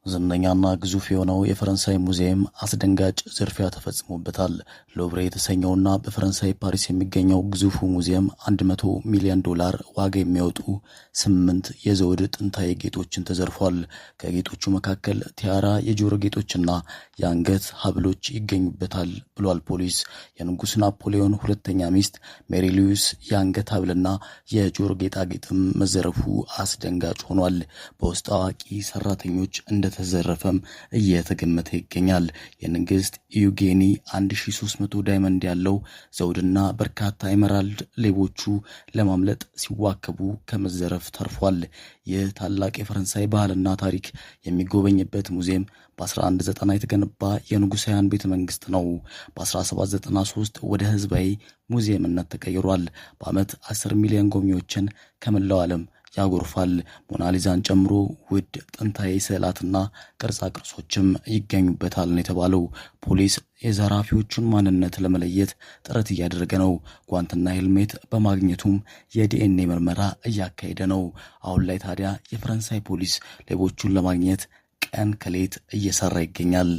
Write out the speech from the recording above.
ዝነኛና ግዙፍ የሆነው የፈረንሳይ ሙዚየም አስደንጋጭ ዝርፊያ ተፈጽሞበታል። ሎቭሬ የተሰኘውና በፈረንሳይ ፓሪስ የሚገኘው ግዙፉ ሙዚየም 100 ሚሊዮን ዶላር ዋጋ የሚያወጡ ስምንት የዘውድ ጥንታዊ ጌጦችን ተዘርፏል። ከጌጦቹ መካከል ቲያራ፣ የጆሮ ጌጦችና የአንገት ሀብሎች ይገኙበታል ብሏል ፖሊስ። የንጉስ ናፖሊዮን ሁለተኛ ሚስት ሜሪ ሉዊስ የአንገት ሀብልና የጆሮ ጌጣጌጥም መዘረፉ አስደንጋጭ ሆኗል። በውስጥ አዋቂ ሰራተኞች እንደተዘረፈም እየተገመተ ይገኛል። የንግስት ዩጌኒ 1300 diamond ያለው ዘውድና በርካታ emerald ሌቦቹ ለማምለጥ ሲዋከቡ ከመዘረፍ ተርፏል። ይህ ታላቅ የፈረንሳይ ባህልና ታሪክ የሚጎበኝበት ሙዚየም በ1190 የተገነባ የንጉሳውያን ቤተ መንግስት ነው። በ1793 ወደ ህዝባዊ ሙዚየምነት ተቀይሯል። በዓመት 10 ሚሊዮን ጎብኚዎችን ከመላው ዓለም ያጎርፋል። ሞናሊዛን ጨምሮ ውድ ጥንታዊ ስዕላትና ቅርጻ ቅርጾችም ይገኙበታል ነው የተባለው። ፖሊስ የዘራፊዎቹን ማንነት ለመለየት ጥረት እያደረገ ነው። ጓንትና ሄልሜት በማግኘቱም የዲኤንኤ ምርመራ እያካሄደ ነው። አሁን ላይ ታዲያ የፈረንሳይ ፖሊስ ሌቦቹን ለማግኘት ቀን ከሌት እየሰራ ይገኛል።